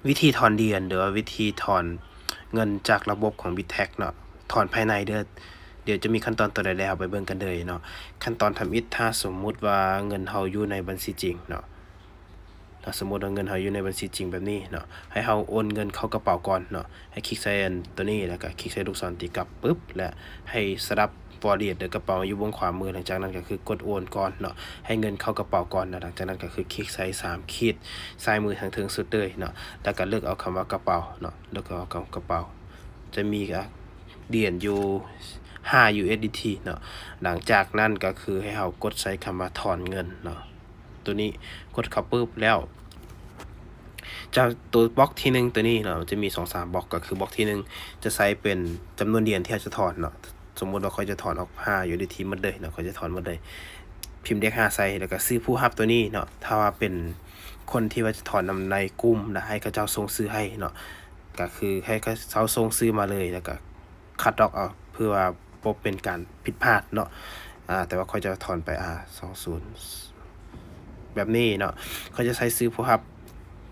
ວິທີຖອນຫຼຽນ ຫຼືວ່າວິທີຖອນເງິນຈາກລະບົບຂອງ Bittax ເນາະ ຖອນພາຍໃນເດີ. ດຽວຈະມີຂັ້ນຕອນຕົວໃດແລ້ວ ເຮົາໄປເບິ່ງກັນເລີຍເນາະ. ຂັ້ນຕອນທຳອິດ ຖ້າສົມມຸດວ່າເງິນເຮົາຢູ່ໃນບັນຊີຈິງເນາະ ຖ້າສົມມຸດວ່າເງິນເຮົາຢູ່ໃນບັນຊີຈິງແບບນີ້ເນາະ ໃຫ້ເຮົາໂອນເງິນເຂົ້າກະເປົາກ່ອນເນາະ. ໃຫ້ຄລິກໃສ່ອັນຕົວນີ້ ແລ້ວກະຄລິກໃສ່ລູກສອນຕີກັບປຶບ ແລະ ໃຫ້ສະດັບ Wallet ຫຼືກະເປົາຢູ່ເບື້ອງຂວາມື. ຫຼັງຈາກນັ້ນກະຄືກົດໂອນກ່ອນເນາະ ໃຫ້ເງິນເຂົ້າກະເປົາກ່ອນເນາະ. ຫຼັງຈາກນັ້ນກະຄືຄລິກໃສ່ສາມຂີດຊ້າຍມືທາງເທິງສຸດເລີຍເນາະ ແລ້ວກະເລືອກເອົາຄຳວ່າກະເປົາເນາະ ເລືອກເອົາຄຳວ່າກະເປົາ ຈະມີ ອາ ຫຼຽນຢູ່ຫ້າ USDT ເນາະ. ຫຼັງຈາກນັ້ນກະຄືໃຫ້ເຮົາກົດໃສ່ຄຳວ່າຖອນເງິນເນາະ ຕົວນີ້ ກົດເຂົ້າປຶບແລ້ວ ຈາກຕົວບລັອກທີໜຶ່ງຕົວນີ້ເນາະ ມັນຈະມີສອງສາມບລັອກ ກະຄືບລັອກທີໜຶ່ງຈະໃສ່ເປັນຈຳນວນຫຼຽນທີ່ເຮົາຈະຖອນເນາະ. ສົມມຸດວ່າຂ້ອຍຈະຖອນອອກຫ້າ USDT ໝົດເລີຍເນາະ ຂ້ອຍຈະຖອນໝົດເລີຍ ພິມເລກຫ້າໃສ່ ແລ້ວກະຊື່ຜູ້ຮັບຕົວນີ້ເນາະ. ຖ້າວ່າເປັນຄົນທີ່ວ່າຈະຖອນນຳໃນກຸ່ມ ແລ້ວໃຫ້ເຂົາເຈົ້າສົ່ງຊື່ໃຫ້ເນາະ ກະຄືໃຫ້ເຂົາເຈົ້າສົ່ງຊື່ມາເລີຍ ແລ້ວກະຄັດລອກເອົາ ເພື່ອວ່າບໍ່ເປັນການຜິດພາດເນາະ. ອາ ແຕ່ວ່າຂ້ອຍຈະຖອນໄປ ອາ ສອງສູນ ແບບນີ້ເນາະ ເຂົາຈະໃສ່ຊື່ຜູ້ຮັບ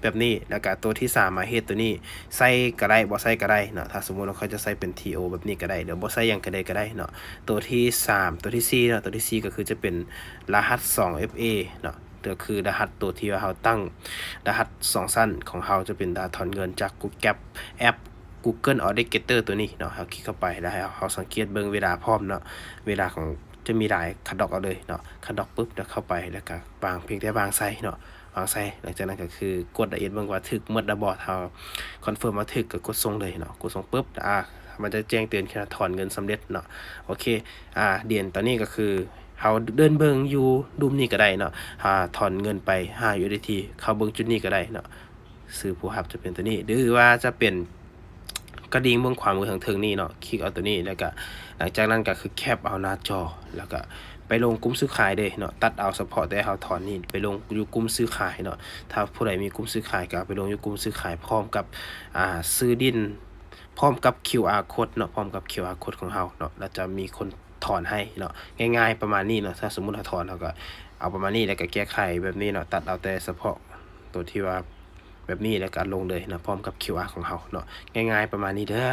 ແບບນີ້ ແລ້ວກະຕົວທີສາມມາເຮັດຕົວນີ້ ໃສ່ກະໄດ້ ບໍ່ໃສ່ກະໄດ້ເນາະ. ຖ້າສົມມຸດວ່າເຂົາຈະໃສ່ເປັນ ທີ ໂອ ແບບນີ້ກະໄດ້ ຫຼືບໍ່ໃສ່ຫຍັງກະໄດ້ ກະໄດ້ເນາະ. ຕົວທີສາມ ຕົວທີສີ່ເນາະ ຕົວທີສີ່ກະຄືຈະເປັນລະຫັດສອງ ເອັຟ ເອ ເນາະ ກະຄືລະຫັດຕົວທີ່ວ່າເຮົາຕັ້ງ ລະຫັດສອງຊັ້ນຂອງເຮົາຈະເປັນລະຫັດຖອນເງິນຈາກ Google ແອັບ Google Authenticator ຕົວນີ້ເນາະ. ເຮົາຄລິກເຂົ້າໄປ ແລ້ວໃຫ້ເຮົາ ເຮົາສັງເກດເບິ່ງເວລາພ້ອມເນາະ ເວລາຂອງ ຈະມີຫຼາຍ ຄັດລອກເອົາເລີຍເນາະ. ຄັດລອກປຶບ ແລ້ວເຂົ້າໄປ ແລ້ວກະວາງ ພຽງແຕ່ວາງໃສ່ເນາະ ວາງໃສ່. ຫຼັງຈາກນັ້ນກະຄືກົດລະອຽດເບິ່ງວ່າຖືກໝົດແລ້ວບໍ່ ຖ້າຄອນເຟີມວ່າຖືກກະກົດສົ່ງເລີຍເນາະ ກົດສົ່ງປຶບ ອາ ມັນຈະແຈ້ງເຕືອນແຄ່ຖອນເງິນສຳເລັດເນາະ. ໂອເຄ ອາ ຫຼຽນຕອນນີ້ກະຄືເຮົາເດີນເບິ່ງຢູ່ລຸ່ມນີ້ກະໄດ້ເນາະ ອາ ຖອນເງິນໄປຫ້າ USDT ເຂົ້າເບິ່ງຈຸດນີ້ກະໄດ້ເນາະ. ຊື່ຜູ້ຮັບຈະເປັນຕົວນີ້ ຫຼືວ່າຈະເປັນກະດິ່ງເບື້ອງຂວາມືທາງເທິງນີ້ເນາະ ຄລິກເອົາຕົວນີ້ ແລ້ວກະຫຼັງຈາກນັ້ນກະຄືແຄບເອົາໜ້າຈໍ ແລ້ວກະໄປລົງກຸ່ມຊື້ຂາຍເລີຍເນາະ. ຕັດເອົາສະເພາະແຕ່ເຮົາຖອນນີ້ໄປລົງຢູ່ກຸ່ມຊື້ຂາຍເນາະ. ຖ້າຜູ້ໃດມີກຸ່ມຊື້ຂາຍກະເອົາໄປລົງຢູ່ກຸ່ມຊື້ຂາຍ ພ້ອມກັບ ອາ ຊື່ດິນ ພ້ອມກັບ QR code ເນາະ ພ້ອມກັບ QR code ຂອງເຮົາເນາະ ແລ້ວຈະມີຄົນ ຖອນໃຫ້ເນາະ ງ່າຍໆປະມານນີ້ເນາະ. ຖ້າສົມມຸດເຮົາຖອນ ເຮົາກະເອົາປະມານນີ້ ແລ້ວກະແກ້ໄຂແບບນີ້ເນາະ ຕັດເອົາແຕ່ສະເພາະໂຕທີ່ວ່າແບບນີ້ ແລ້ວກະລົງເລີຍເນາະ ພ້ອມກັບ QR ຂອງເຮົາເນາະ. ງ່າຍໆປະມານນີ້ເດີ.